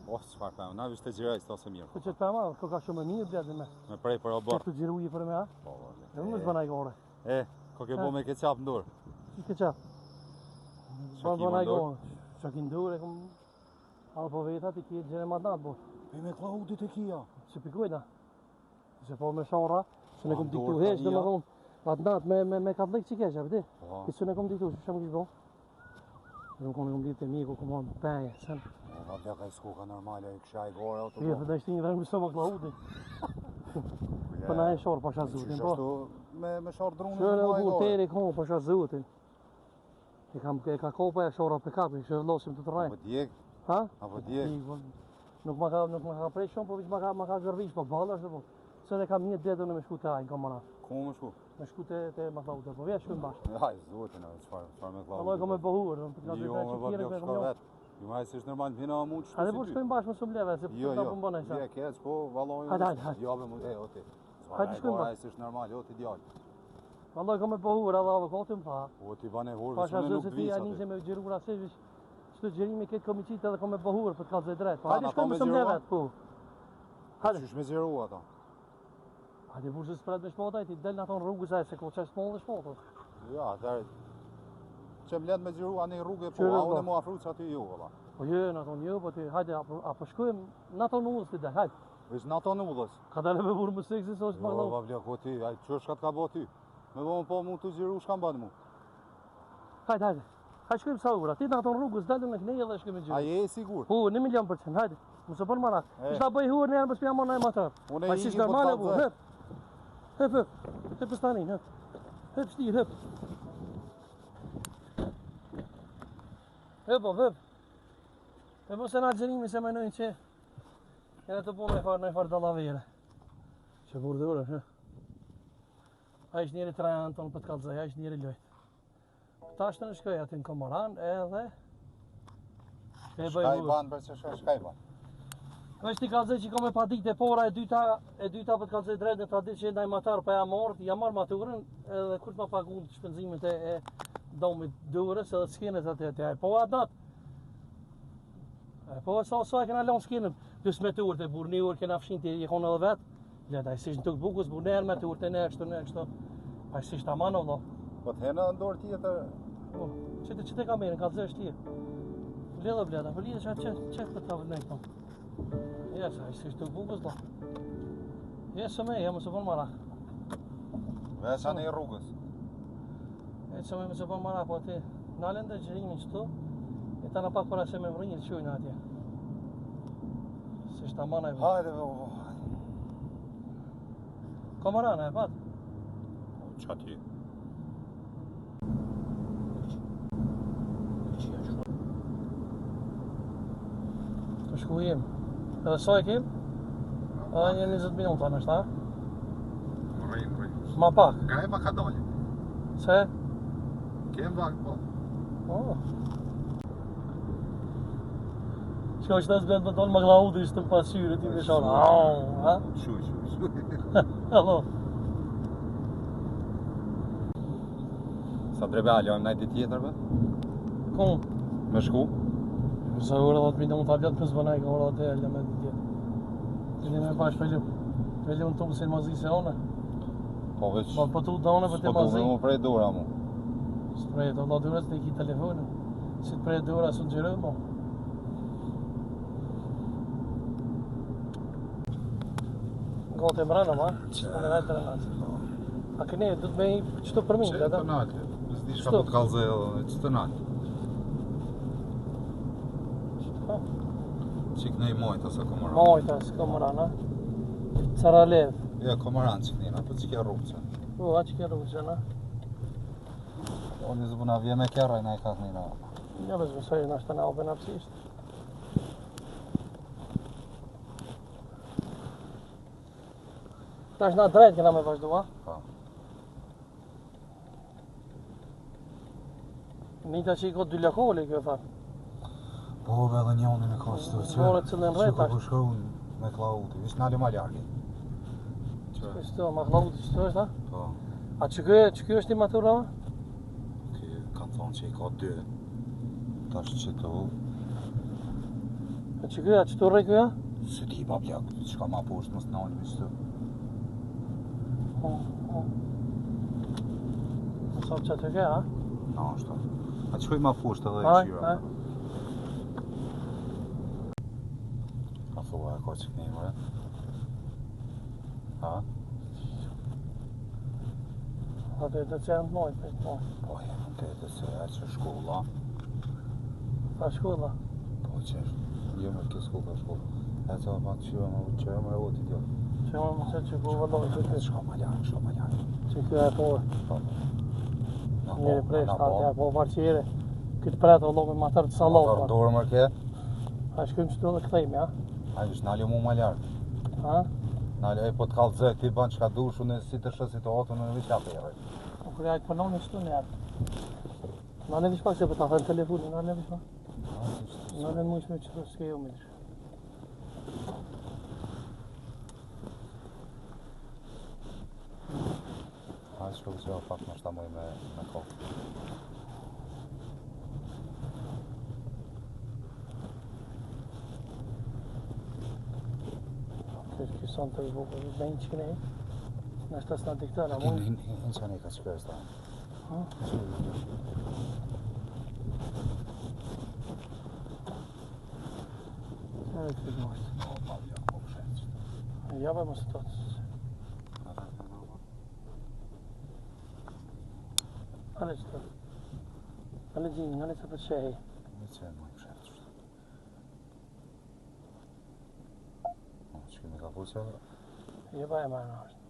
Oh, çfarë pemë, na vishte xhiroj s'to se mirë. Po që pema, ko ka shumë e mirë bledë me. Me prej për oborr. Të xhiru i për me, a? Po, po. Në më s'bën ai gore. E, ko ke bo me keqap në dorë. Si keqap? S'bën bën ai gore. Çka ki në dorë, e kom... Alë po veta, ti ki gjere ma të natë, bo. E me Klaudit e kia. Se pikojna. Se po me shora, se ne kom diktu heq, dhe me thonë, atë natë me, me, me katllik që kesh, apo ti? Po. Se ne kom diktu, që më kish bo? Dhe më konë kom lidhë të miku, kom marrë penje, sen. E, ma blek, ai s'ku ka normale, i kësha i gore, auto. Jo, dhe ishte një vend më së Klaudi. Po na e shorë, pasha zotin, po. Ashtu me, me shorë drunin, Shërë me e ma i burë gore. teri konë, pasha zotin. E kam e ka kopa e shora për kapi, që vlosim të të rrejnë. Apo djeg, Ha? apo djeg. Po, Nuk ma ka nuk ma ka prej shumë, po veç ma ka ma ka gërvish, po balla është po. Se ne kam një ditë unë me shku te ai në Komoran. Ku më shku? Me shku te te Maklauda, po vjen shkojmë bashkë. Aj, zotin, e, çfarë, çfarë me Klaudit. Vallai kam me bohur, do të Jo, me ba blok shko vet. Jo, ma si është normal, më hina mu qështu Hajde si po ty. shkojmë bashkë mos u mbleve, se Jo, po ta jo. po mbon ai sa. Je keq, po vallai. Hajde, hajde, hajde. Jo, be, mu, e, o ti. Hajde, shkojmë Ai si është normal, o ti djalë. Vallai kam me bohur, edhe avokati më tha. O ti bane hurë, Pasha veç unë zot nuk se të ti vi ja aty. nise me xhiruar asë, veç çdo xhirimi këtë komicit edhe kam me bohur për të kallzoj drejt. Po Ha, hajde na shkojmë po me mos u mbleve, xhirua? po. Hajde. Qysh me xhiru ato? Hajde burrë se s'pret me shpota, ti del në aton rrugës ai se ko çështë mollë shpota. Jo, atëherë që më lënë me xhiru anë rrugë po, Qyre, a po. unë mu afru që aty jo, valla. Po jo, në aton jo, po ti hajde apo apo shkojmë në aton udhës ti del, hajde. Veç në aton udhës. Ka dalë me burrë më seksi se është Jo, makllau. ba blek, o ti, ai ç'është ka të ka bo ty? Me bo më po mu të xhiru shka mban mu. Hajde, hajde. Hajde shkojmë sa ura. Ti në aton rrugës dalëm në knej edhe shkojmë A xhiru. je i sigurt? Po, 1 milion për cent, hajde. Mos e bën marak. E. Ishta bëj hurë në herë mos pja më ndaj motor. Unë e Pa si iki, po normale të bu, kallzoj. hëp. Hëp, hëp. Hëp tani, hëp. Hëp shtir, hëp. Hëp, po, hëp. E mos e na xhirimi se menojnë që jena të punë në farë, në farë dallavere. Që burë dhurë, hë. Ai është njëri trajan tonë për të kallzoj, ai është njëri lojt. Tash të në shkoj aty në Komoran edhe e bëj Shka i hurë. ban për që shka, shka i ban? Veç ti kallzoj që kam e padit e para e dyta, e dyta po të kallzoj drejt në ta ditë që ndaj matar pa ja marr, ja marr maturën edhe kur të ma paguan shpenzimet e, e domit durës edhe skenët aty aty. Ai po atë natë. Ai po sa sa e kena lënë skenën, plus me turë të burrë një orë kena fshin ti e konë edhe vet. Le ai si në tuk bukës burrë herë me turë të ne kështu ne kështu. Ai si është aman o vëlla. Po të hena në dorë tjetër, Po, që të që të kamerën, kallzoj është ti. Lidhe bleda, po lidhe që që që për ta vënë këto. Ja, sa si është tuk bukës do. Ja, së me, ja mos e bën marak. veç anë i rrugës. E së me mos e bën marak, po ti nalen dhe xhirimin këtu. E ta na pak para se me vrinjë të shujnë atje. Se është aman ai. Hajde, bo, bo. Komarana e pat. Qa ti? Të shku jem. Edhe sa e kem? Edhe një 20 minuta në shta. Rrejnë, rrejnë. Ma pak. Nga e ma ka dalë. Se? Kem vakt, po. Po. Shko që ta zblet më tonë më glaudi ishte në pasqyrë ti me shon. Au, ha? Shuj, shuj, shuj. Allo. Sa drebe a lojmë naj ditë tjetër, be? Ku? Me shku? Sa orë 10 minuta blet për zbonaj ka ora të lë me ditë tjetër. Ti ne me pash pelu. Pelu në tumë se mazi se one. Po veç... Po po tu done po te Po du mazi. me mu prej dora mu. S'prej do do durës të i ki telefonin. Si të prej dora s'u xhiroj mo. Gote mbrana ma. Unë vajtë mbrana. A këne, du të me i qëto për mi, Që da? të nalë, s'di shka Qëto? po të kallzoj edhe, që të nalë. Po. Që kënej mojt ose komoran. Mojta, s'ka mërana. Caralev. Jo, komoran që kënina, po që ke rrugë që. Po, a që ke rrugë që na? O, një zëbuna vje me kerraj na i ka kënina. Ja, veç mësoj, na shtë na open apsisht. Tash na drejt kena me vazhdu, a? Po. Nita që i ka dy lokale kjo tha. Po, be edhe njonin e ka qëtu, që... More cilën Që rreth ko tash. po shkruan me Klauti, vish nalë ma largi. Që? Kështu, ma Klauti qëtu është, a? Po, A që ky, që ky është i matura? ky kanë thonë që i ka dy. Tash që të... Po që kjo, që të rri kjo? Se ti pa plak, çka ma poshtë, mos nalë me qëtu. Po, po. Sa që të ke, a? Na, është. A të shkoj ma poshtë edhe e qyra. Haj, A thua, e ka që kënej, more? Ha? A të të që janë të mojtë, të mojtë. Po, e, në të të se e që shkolla. A shkolla? Po, që është. Jo, më kjo s'ko ka shkolla. E që pa të qyra më qyra më e ti djallë. Që më më se që ku vëlloj, që të shka ma larg, shka ma larg. Që kjo e po. Po. Na po, Njeri presh, na ta po. po, po varqere. Këtë pret o me motor të sallot. Motor dorë më ke. A shkojmë qëtu dhe kthejmë, ja? A vish nalë mu ma larg. Ha? Nalë, e po të kallëzoj, ti bën çka dush, unë si të shoh situatën, unë veç atë. Po kur ja punon në qëtu njerë. Nale vish pak se po ta them telefonin, nale vish pak. Nale mu që me qëtu s'ke jo me dish. A shko që pak më shta muj me me kohë. Kjo kjo son të bukur, bëjnë që kene. Në shtë s'na dikton, a Në mund? në në çani ka çka është. Ha? Edhe këtë mojtë. Po, pa, jo, po, shet. Ja, ba, mos të të. Ale që të. Ale gjini, ale të pëlqej. Në që më shet. Po, çka me ka pusa? Jo, ba, e marrë është.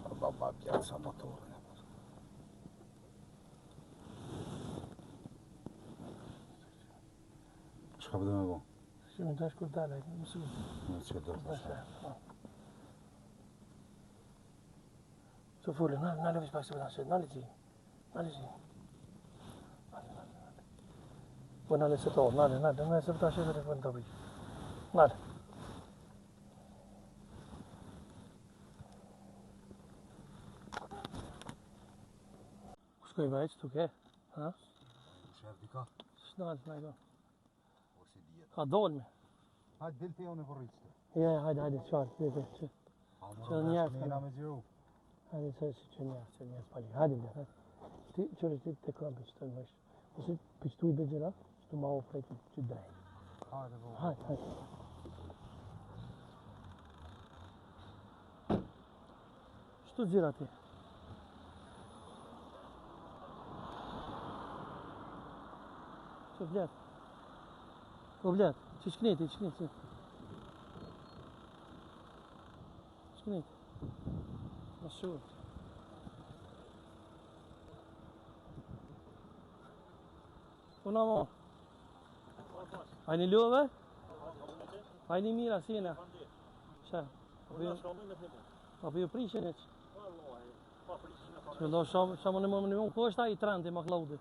Pa, pa, pa, sa motorin. Çka po do me bo? Që më tash kur dalë, më së Në që do të Tash. po. Të fulë, nale, nale veç pak se po ta nale ti. Nale ti. Nale, nale, nale. Po nale se to, nale, nale, nale se po ta shë telefon të bëj. Nale. Ku shkoj veç, tu ke? Ha? Shef dika. S'nal, s'nal. Po si dihet. Ka dolme. Hajde dil ti unë po rrit. Ja, ja, hajde, hajde, çfarë, hajde, hajde. A Që njerëz ne na me xhiru. Hajde, se si që njerëz, që njerëz pali. Hajde, bre, hajde. Ti, qëre, ti të këmbë që të mësh. Ose për qëtu i bëgjëra, qëtu ma ofrej që që drejt. Hajde po. Hajde, hajde. Qëtu gjëra ti? Që vlet? Po vlet, që shkneti, që shkneti. Shkneti. Ma shurt. Po na mo. Hajni love? Hajni mira, si jena? Qa? Po ju, po ju prishin e që? Që do shumë, shumë në më në më, ku është ai trendi McLeodit?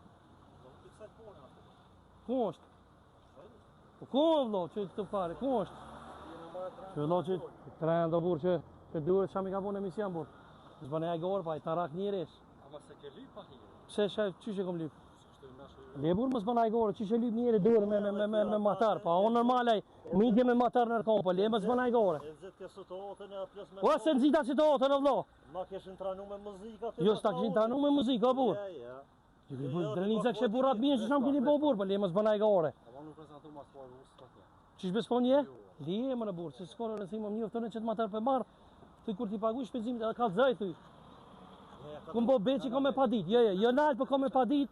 Ku është? Po ku është vëlla, që të fare, ku është? Që vëlla që trend do burr që që duhet çka mi ka bënë emision burr. S'bën ai gorë, pa i tarak njerëz. Ama se ke lyp pa hije. Pse shë qysh e kom lyp? Kështu i nashu Le burr mos bën ai gorë, qysh e lyp njeri dorë me me me me, me matar, pa unë normal ai, mi ke me matar në kom, po le mos bën ai gorë. E nxit ke situatën e plus me Po se nxita situatën o vëlla. Ma kishin tranu me muzikë aty. Jo s'ta kishin tranu me muzikë o burr. Ja, ja. Ju keni burr Drenica kishte burrat mirë që s'kam keni bo burr, po le mos bën ai gorë. Ama nuk prezantu mas po u s'ka ke. Qysh beson je? Lije më në burr, se s'ka rëndësi më njofton që të matar për marr. Thuj kur ti paguaj shpenzimet edhe kallzoj thuj. Kum bo beqi kom me padit. Jo, jo, jo nalt, po kom me padit.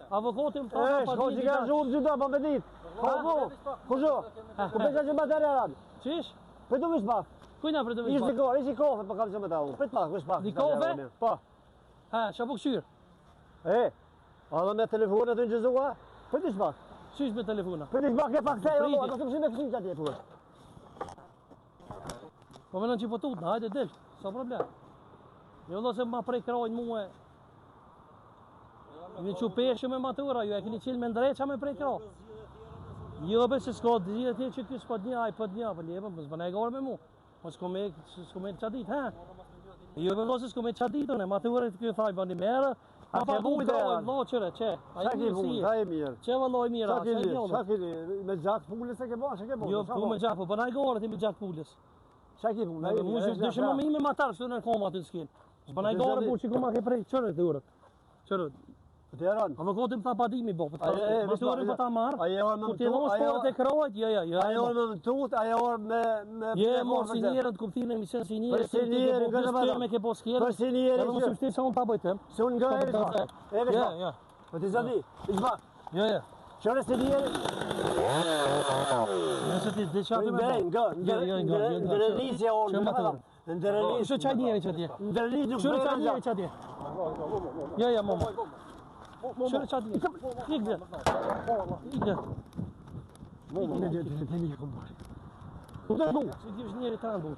Avokati më tha E, ka shko padit. që ka zhurë gjyta, pa me dit. Po, po, ku zho? Ku pe që materialat? Qysh? Prit u vish pak. Kujt na pritëm Ish një kohë, ish një kofe, po kam që me ta unë. Prit pak, vish pak. Një kofe? Po. Ha, çka po kqyr? E, a dhe me telefon aty në gjëzua? Prit ish pak. Qysh me telefona? Prit ish pak, e pak thej, Priti. o, do të mshim me këshim që atje, thuhet. Po menon që po tutna, hajde del, s'ka problem. Jo vëlla se ma prej krajnë mue. Ju që peshë me matura, ju e keni qilë me ndrejt, qa me prej krah? Jo be se s'ka dhjetë tjerë që ky s'po të një, ai po të një, po lepo, mos bën ai gore me mu. Mos ko me, s'ko me çadit, ha? Jo be vëlla se s'ko me çadit unë, maturën ky thaj bëni merë. Ma ke pagu bujt, krojë, e, vëlla, qëre, që? A Qa je ke mirë, si bujt, je? a je mirë. Që vëlla i mirë, Qa a ke që li, e qa ke li, me gjak pulës e ke bo, qa ke bo? Jo, po me gjak, po bënaj gore ti me gjak pulës. Qa ke bo, Me mu që dëshë më me matar, kështu në koma aty në skenë. S'bënaj gore, po që kuma ke prej, qëre durët. Qëre, Të jaran. avokati më tha padimi, bo, po ta, A je- e, maturin po ta marr. A je orë me Kur ti dhonë shporët e krohet, jo, jo, jo. A je orë me më tut, a je orë me... me Je mor si njerë të kuptimin e emision si njerë, Për si njerë, po nga plus të ty me ke po skerë. Për si njerë, Edhe mos që- u shti se unë ta bëj të. Se unë nga Po, e po, vishma. E Jo, vishma. jo. Po ti zani, vishma. Jo, jo. Qëre si njerë, Nëse ti di çfarë Nga, të më nga, Jo, jo, nga, jo, nga. ndërëlisje orë, Që maturë. ndërëlisje. Kështu çaj njeri që atje. Ndërëlisje nuk Qëre bëjnë çaj gjë. njeri që atje. Jo, jo, momo. Qëre çaj njeri. Ik dhe. Ik dhe. Ne dhe të themi që kom bërë. Ku të du? Si ti është njeri tanë, bu.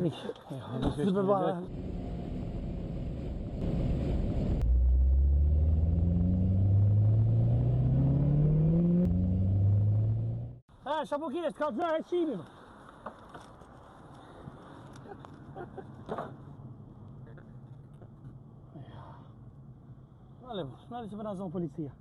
Ik. Si për bara. E, sa po kjesh, ka të zërë e qimin. Nale, nale që për na zonë policia.